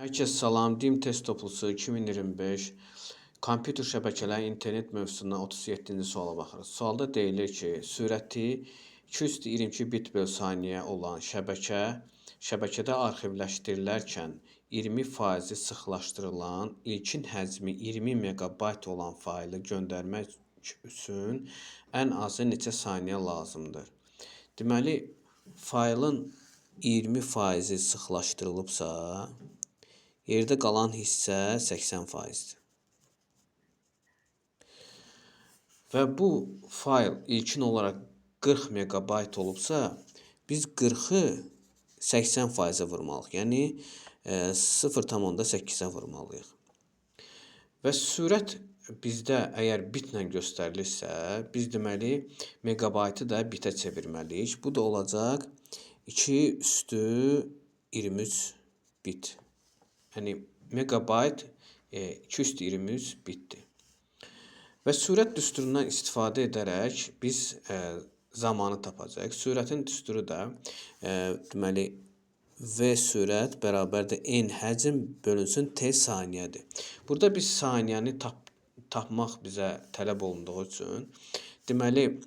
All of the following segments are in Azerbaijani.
Hər kəs salam, DİM test toplusu 2025 kompüter şəbəkələri internet mövzusundan 37-ci suala baxırıq. Sualda deyilir ki, sürəti 222 bit böl saniyə olan şəbəkədə arxivləşdirilərkən 20%-i sıxlaşdırılan, ilkin həcmi 20 meqabayt olan faylı göndərmək üçün ən azı neçə saniyə lazımdır? Deməli, faylın 20%-i sıxlaşdırılıbsa, yerdə qalan hissə 80%-dir. Və bu fayl ilkin olaraq 40 meqabayt olubsa, biz 40-ı 80%-ə vurmalıyıq. Yəni 0,8-ə vurmalıyıq. Və sürət bizdə əgər bitlə göstərilirsə, biz deməli meqabaytı da bitə çevirməliyik. Bu da olacaq 2 üstü 23 bit. Yəni meqabayt 2 üstü 23 bitdir. Və sürət düsturundan istifadə edərək biz zamanı tapacağıq. Sürətin düsturu da deməli V sürət bərabərdir N həcm bölünsün T saniyədir. Burada biz saniyəni tapmaq bizə tələb olunduğu üçün deməli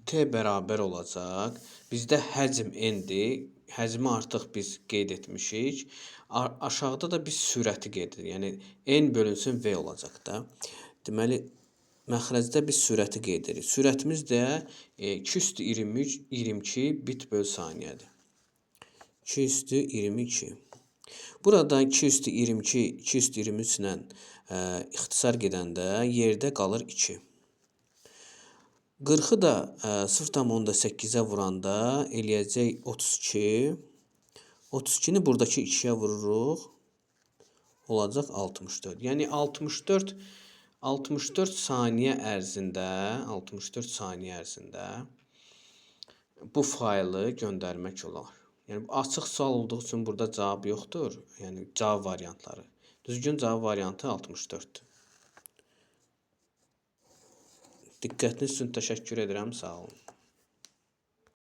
T bərabər olacaq. Bizdə həcm N-dir. Həcmi artıq biz qeyd etmişik. Aşağıda da biz sürəti qeyd edirik. Yəni N bölünsün V olacaq da. Deməli, məxrəcdə biz sürəti qeyd edirik. Sürətimiz də 2 üstü 22 bit böl saniyədir. 2 üstü 22. Burada 2 üstü 22, 2 üstü 23 ilə ixtisar gedəndə yerdə qalır 2. 40-ı da 0,8-ə vuranda eləyəcək 32. 32-ni buradakı 2-yə vururuq. Olacaq 64. Yəni 64 saniyə ərzində, 64 saniyə ərzində bu faylı göndərmək olar. Yəni açıq sual olduğu üçün burada cavab yoxdur. Yəni cavab variantları. Düzgün cavab variantı 64-dür. Diqqətiniz üçün təşəkkür edirəm. Sağ olun.